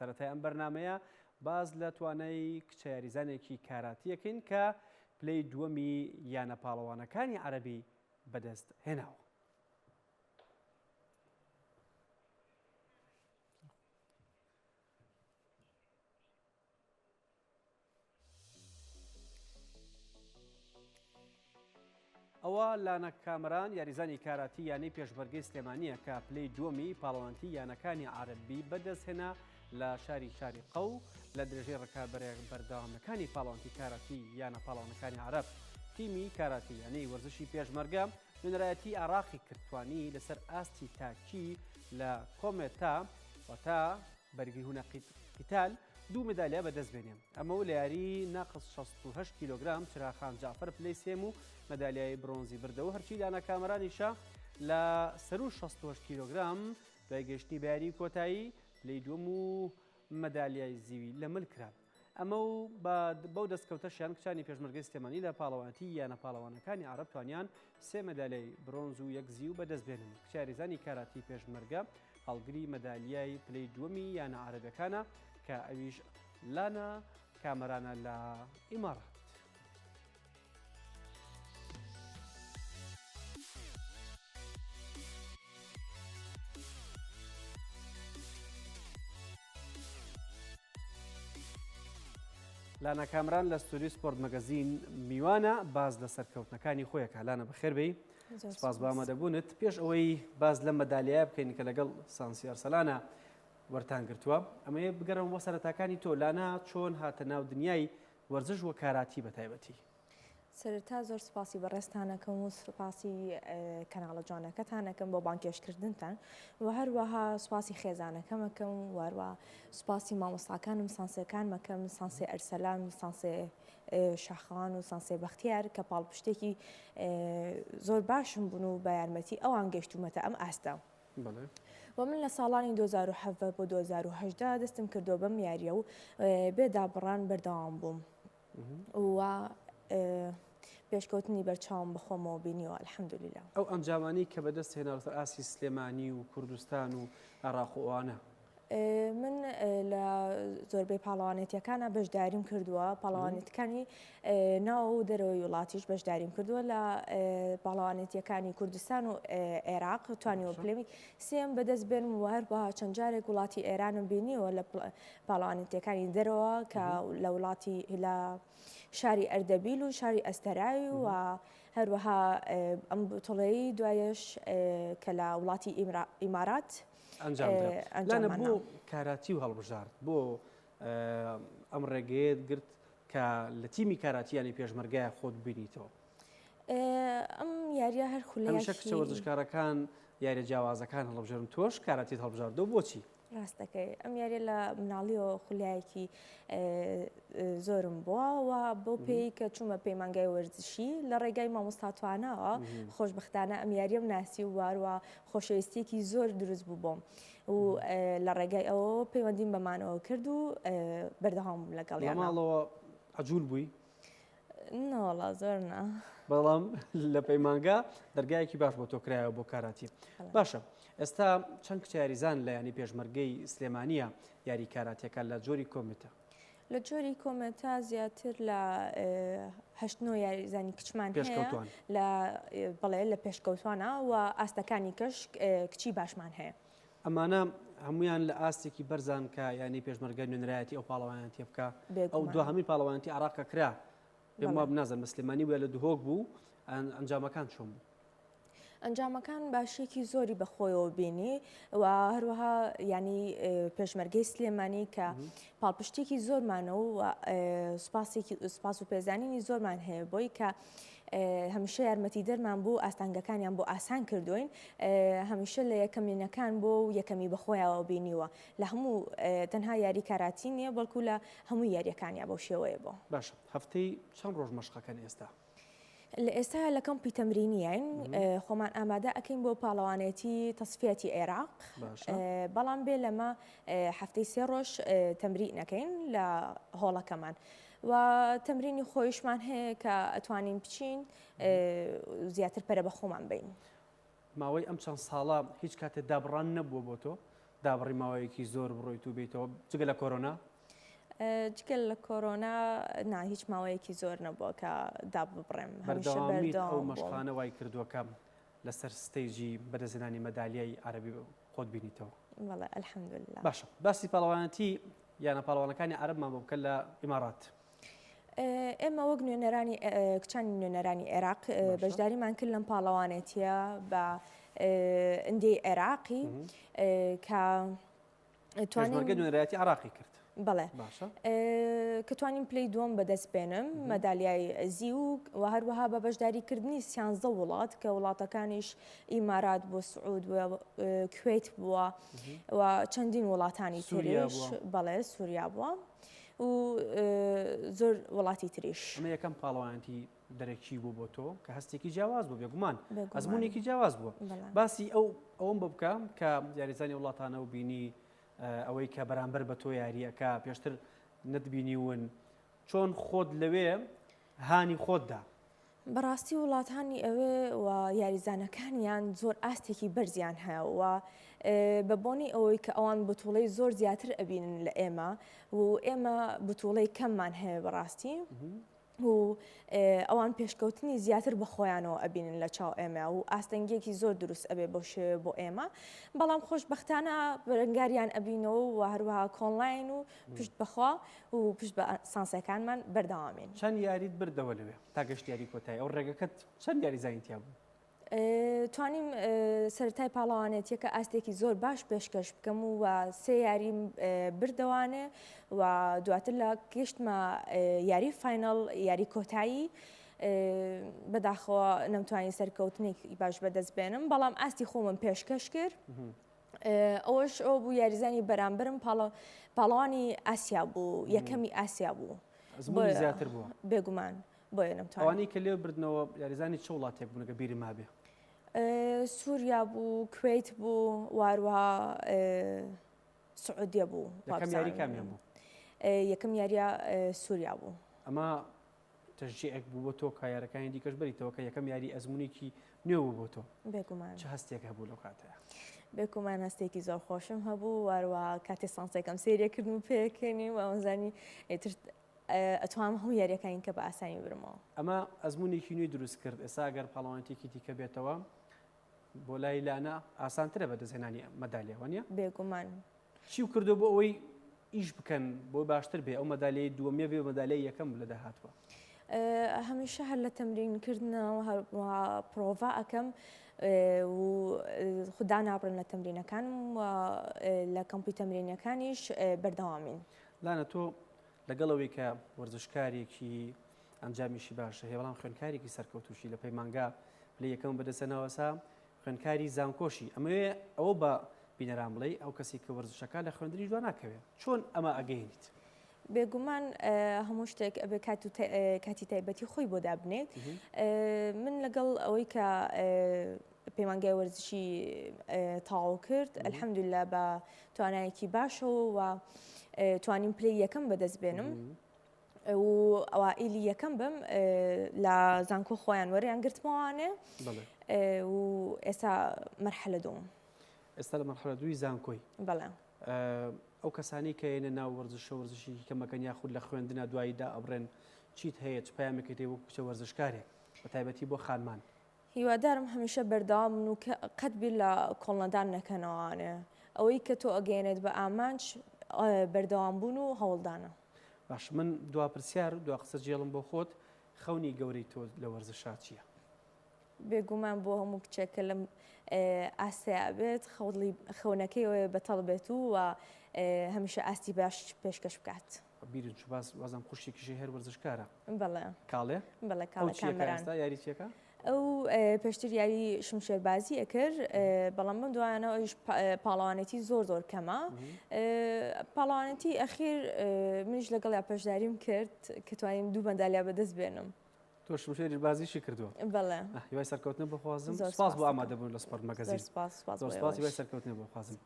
سەرەتای ئەم بەرنامەیە باس لە توانای کچە یاریزانێکی کاراتیەکەین کە پلەی دووەمی یانە پاڵەوانەکانی عەرەبی بەدەست هێناوە. ئەوە لانە کامەران یاریزانی کاراتی یانەی پێشمەرگەی سلێمانییە کە پلەی دووەمی پاڵەوانتی یانەکانی عەرەبی بەدەستهێنا لە شاری شاریقە و لە درێژەی ڕکابەرە بەردەوامەکانی پاڵەوانتی کاراتی یانە پاڵەوانەکانی عەرەب تیمی کاراتی یانەی وەرزشی پێشمەرگە نوێنەرایەتی عێراقی کرد توانی لەسەر ئاستی تاکی لە کۆمێتا واتە بەرگری هونە قیتال دوو مەدالیا بەدەست بێنێ. ئەمە و لە یاریی ناقس 68 کیلۆگرام چراخان جەعفەر پلەی سێم و مەدالیای برۆنزی بردەوە، هەرچی لانا کامەرانیشە لە سەروو 68 کیلۆگرام دوای گەیشتنی بە یاریی کۆتایی پلەی دووەم و مەدالیای زیوی لە مل کرا. ئەمە و بە بەو دەستکەوتەشیان کچانی پێشمەرگەی سلێمانی لە پاڵەوانێتی یانە پاڵەوانەکانی عەرەب توانیان سێ مەدالیای برۆنز و یەک زیو بەدەست بێنن. کچە یاریزانی کاراتی پێشمەرگە هەڵگری مەدالیای پلەی دووەمی یانە عەرەبەکانە کە ئەویش لانا کامەرانە لە ئیمارات. لانا کامران لە ستۆدیۆی سپۆرت مەگەزین میوانە باز لە سەرکەوتنەکانی خۆیەکە لانا بەخێر بێی سپاس بۆ ئامادەبوونت پێش ئەوەی باز لەم مەدالیایە بکەین کە لەگەڵ سانسی ئەرسەلانە وەرتان گرتووە ئەمەیە بگەڕم بۆ سەرەتاکانی تۆ لانا چۆن هاتە ناو دنیای وەرزش وە کاراتی بە تایبەتی؟ سەرەتا زۆر سپاسی بەڕێزتان ئەکەم و سپاسی کەناڵە جوانەکەتان ئەکەم بۆ بانگهێشتکردنتان و هەروەها سپاسی خێزانەکەم ئەکەم و هەروەها سپاسی مامۆستاکانم سانسێکانم ئەکەم سانسێ ئەرسەلان و سانسێ شاخەوان و سانسێ بەختیار کە پاڵپشتێکی زۆر باشم بوون و بە یارمەتی ئەوان گەیشتوومەتە ئەم ئاستە. و من لە ساڵانی 2017 بۆ 2018 دەستم کردووە بەم یاریە و بێ دابڕان بەردەوام بووم. و پێشکەوتنی بەرچاوم بەخۆمەوە بینیوە الحمدللە. ئەو ئەنجامانەی کە بەدەست هێنا لەسەر ئاستی سلێمانی و کوردستان و عێراق و ئەوانە؟ من لە زۆربەی پاڵەوانێتیەکانە بەشداریم کردووە پاڵەوانێتەکانی ناو و دەرەوەی وڵاتیش بەشداریم کردووە لە پاڵەوانێتیەکانی کوردستان و عێراق توانیوە پلەی سێم بەدەست بێنم و هەروەها چەند جارێک وڵاتی ئێرانم بینیوە لە پاڵەوانێتیەکانی دەرەوە کە لە وڵاتی لە شاری ئەردەبیل و شاری ئەستەرای و هەروەها ئەم بتڵەی دوایش کە لە وڵاتی ئیمارات ئەنجامدرا بۆ کاراتی و هەڵبژارد بۆ ئەم ڕێگەیەت گرت کە لە تیمی کاراتیانی پێشمەرگایە خۆت بینیتەوە. ئەم یاریە هەر خولەیەکی کچە وەرزشکارەکان یاریە جیاوازەکان هەڵبژێرن تۆش کاراتیت هەڵبژاردەوە بۆچی؟ ڕاست دەکەی ئەم یاریە لە مناڵیەوە خولیایەکی زۆرم بووە و بۆ پێی کە چوومە پەیمانگای وەرزشی لە ڕێگای مامۆستا تواناوە خۆشببختانە ئەم یاریەم ناسی و واروە خۆشەویستیەکی زۆر دروست بوو بۆم و لە ڕێگای ئەوە پەیوەندیم بەمانەوە کرد و بەردەوام بووم لەگەڵ ماڵەوە عجول بووی نەوەڵا زۆر نا. بەڵام لە پەیمانگا دەرگایەکی باش بۆ تۆ کرایەوە بۆ کاراتی. باشە ئێستا چەند کچە یاریزان لە یانەی پێشمەرگەی سلێمانیە یاری کاراتیەکە لە جۆری کۆمیتە؟ لە جۆری کۆمێتا زیاتر لە هەشت نۆ یاریزانی کچمان هەیە لە بەڵێ لە پێشکەوتوانە و ئاستەکانی کەش کچی باشمان هەیە. ئەمانە هەمویان لە ئاستێکی بەرزان کە یانەی پێشمەرگە نوێنەرایەتی ئەو پاڵەوانەتیە بکا ئەو دواهەمین پاڵەوانەتی عراق کە کرا پێم واب نازانم لە سلێمانی بوو یا لە دهۆک بوو ئەنجامەکان چۆن بوو؟ ئەنجامەکان باشیەکی زۆری بەخۆیەوە بینی و هەروەها ینی پێشمەرگەی سلێمانی کە پاڵپشتێکی زۆرمانە و سوپاسێکی سوپاس و پێزانینی زۆرمان هەیە بۆی کە هەمیشە یارمەتیدەرمان بوو ئاستانگەکانیان بۆ ئاسان کردوین هەمیشە لە یەکەمینەکان بۆ و یەکەمی بەخۆیاوە بینیوە لە هەموو تەنها یاری کاراتی نییە بەڵکو لە هەموو یاریەکانیا بەو شێوەیە بۆ. باشە هەفتەی چەند ڕۆژ مەشقەکەن ئێستا؟ لە ئێستا لە کەمپی تەمرینیین خۆمان ئامادە ئەکەین بۆ پاڵەوانێتی تەسفیەتی عێراق بەڵام بێ لەمە هەفتەی سێ ڕۆژ تەمرین ئەکەین لە هۆڵەکەمان و تەمرینی خۆیشمان هەیە کە ئەتوانین بچین زیاتر پەرە بە خۆمان بین. ماوەی ئەم چەند ساڵە هیچ کاتێ دابڕان نەبووە بۆ تۆ؟ دابڕی ماوەیەکی زۆر بڕۆیت و بیتەوە جگە لە کۆرۆنا؟ جگە لە کۆرۆنا نا هیچ ماوەیەکی زۆر نەبووە کە داببڕێم هەمیشە بەردەوامیت ئەو مەشقانە وای کردووە کە لەسەر stage ی بەدەستهێنانی مەدالیای عەرەبی خۆت بینیتەوە. بەڵێ الحمدللە. باشە باسی پاڵەوانەتی یانە پاڵەوانەکانی عەرەبمان بۆ بکە لە ئیمارات. ئێمە وەک نوێنەرانی کچانی نوێنەرانی عێراق بەشداریمان کرد لەم پاڵەوانێتیە بە ئەندێی عێراقی کە توانیم نوێنەرایەتی عێراقی کرد. بەڵێ باشە کە توانیم پلەی دووەم بەدەست بێنم مەدالیای زیو و هەروەها بە بەشداریکردنی سیانزە وڵات کە وڵاتەکانیش ئیمارات بۆ سعود و کوێت بووە و چەندین وڵاتانی تریش بەڵێ سووریا بووە و زۆر وڵاتی تریش. ئەمە یەکەم پاڵەوانێتی دەرەکی بوو بۆ تۆ کە هەستێکی جیاواز بوو بێگومان ئەزمونێکی جیاواز بووە باسی ئەو ئەوم بۆ بکە کە یاریزانی وڵاتانە و بینی ئەوەی کە بەرامبەر بە تۆ یاریەکە پێشتر نەتبینیون چۆن خۆت لەوێ هانی خۆتدا بەڕاستی وڵاتانی ئەوێ و یاریزانەکانیان زۆر ئاستێکی بەرزیان هەیە و بە بۆنی ئەوەی کە ئەوان بتوڵەی زۆر زیاتر ئەبینن لە ئێمە و ئێمە بتوڵەی کەممان هەیە بەڕاستی و ئەوان پێشکەوتنی زیاتر بە خۆیانەوە ئەبینن لە چاو ئێمە و ئاستەنگیەکی زۆر دروست ئەبێ بۆ شێوێ بۆ ئێمە بەڵام خۆشببختانە بەرەنگاریان ئەبینەوە و هەروەها کۆنلاین و پشت بەخوا و پشت بە سانسەکانمان بەردەوامین. چەند یاریت بردەوە لەوێ تا گەشتی یاری کۆتایی ئەو ڕێگەکەت چەند یاریزانی تیا بوو؟ توانیم سەرەتای پاڵەوانێتیەکە ئاستێکی زۆر باش پێشکەش بکەم و سێ یاریم بردەوانێ و دواتر لە گەشتمە یاری final یاری کۆتایی بەداخەوە نەمتوانی سەرکەوتنێکی باش بەدەست بێنم بەڵام ئاستی خۆمم پێشکەش کرد. ئەوەش ئەو بوو یاریزانی بەرامبەرم پاڵەوانی ئاسیا بوو یەکەمی ئاسیا بوو زیاتر بوو بێگومان. بۆیە نەمتوانی. ئەوانەی کە لێو بردنەوە یاریزانی چ وڵاتێک بوون گەر بیرم مابێ؟ سووریا بوو، کوەیت بوو و هەروەها سعودیە بوو. یەکەم یاری کامیان بوو؟ یەکەم یاریە سووریا بوو. ئەمە تەشجیعێک بوو بۆ تۆ کە یارەکانی دیکەش بەریتەوە کە یەکەم یاری ئەزموونێکی نوێ بوو بۆ تۆ. بێگومان. چ هەستێک هەبوو لەو کاتەیا؟ بێگومان هەستێکی زۆر خۆشم هەبوو و هەروەها کاتێ سانسێکم سەیرێ کردم و پێکەنیم و ئەمزانی ئیتر ئەتوانم هەموو یاریەکانی کە بە ئاسانی برمەوە. ئەمە ئەزموونێکی نوێی دروست کرد، ئێستا ئەگەر پاڵەوانێتیەکی دیکە بێتەوە بۆ لای لانا ئاسانترە بەدەستهێنانی مەدالیا وانیە؟ بێگومان. چی کردو بۆ ئەوەی ئیش بکەن بۆ باشتر بێ ئەو مەدالیای دووەمیە بێ مەدالیای یەکەم لە داهاتوە؟ هەمیشە هەر لە تەمرین کردنەوە هەروەها پرۆڤا ئەکەم و خدا نابڕم لە تەمرینەکانم و لە کەمپی تەمرینەکانیش بەردەوامین. لانا تۆ لەگەڵ ئەوەی کە وەرزشکارێکی ئەنجامیشی باشە هەیە بەڵام خوێندکارێکی سەرکەوتوشی لە پەیمانگا پلەی یەکەم بەدەستهێناوە ئێستا خوێندکاری زانکۆشی ئەمەوێ ئەوە بە بینەران بڵێ ئەو کەسی کە وەرزشەکە لە خوێندنیش دوا ناکەوێ چۆن ئەمە ئەگەینیت؟ بێگومان هەموو شتێک ئەبێ کات و کاتی تایبەتی خۆی بۆ دابنێت من لەگەڵ ئەوەی کە پەیمانگای وەرزشی تەواو کرد الحمدللە بە توانایەکی باشەوە و توانیم پلەی یەکەم بەدەست بێنم و ئەوائیلی یەکەم بم لە زانکۆ خۆیان وەریان گرتمەوانێ و ئێستا مەرحەلە دوم ئێستا لە مەرحەلە دووی زانکۆی بەڵێ ئەو کەسانی کە یەنە ناو وەرزشە وەرزشێکی کەمەکەن یاخود لە خوێندنە دواییدا ئەبرێن چیت هەیە چ پەیامێکت هەیە وەکو کچە وەرزشکارێک بە تایبەتی بۆ خانمان هیوادارم هەمیشە بەردەوام بن و قەت بیر لە کۆڵنەدان نەکەنەوانێ ئەوەی کە تۆ ئەگەیەنێت بە ئامانج بەردەوام بوون و هەوڵدانە. باش من دوا پرسیار و دوا قسە جێڵم بۆ خۆت خەونی گەورەی تۆ لە وەرزشا چییە؟ بێگومان بۆ هەموو کچێک کە لەم ئاستەیا بێت خەونەکەی ئەوەیە بەتەڵ بێت و هەمیشە ئاستی باش پێشکەش بکات. بیرم چوو باس وازم خوشکێکیشی هەر وەرزشکارە. بەڵێ. کاڵێ؟ بەڵێ کاڵێ کامەران. ئێستا یاری چیەکە؟ ئەو پێشتر یاری شمشێربازی ئەکرد بەڵام بەم دوایانە ئەویش پاڵەوانێتی زۆر زۆر کەمە پاڵەوانێتی ئەخیر منیش لەگەڵیا پەشداریم کرد کە توانیم دوو مەدالیا بەدەست بێنم. تۆ شمشێری بازیشی کردووە؟ بەڵێ. هیوای سەرکەوتن بخوازم سپاس بۆ ئامادەبوون لە سپۆرت مەگەزین. سپاس سپاس هیوای سەرکەوتن بخوازم.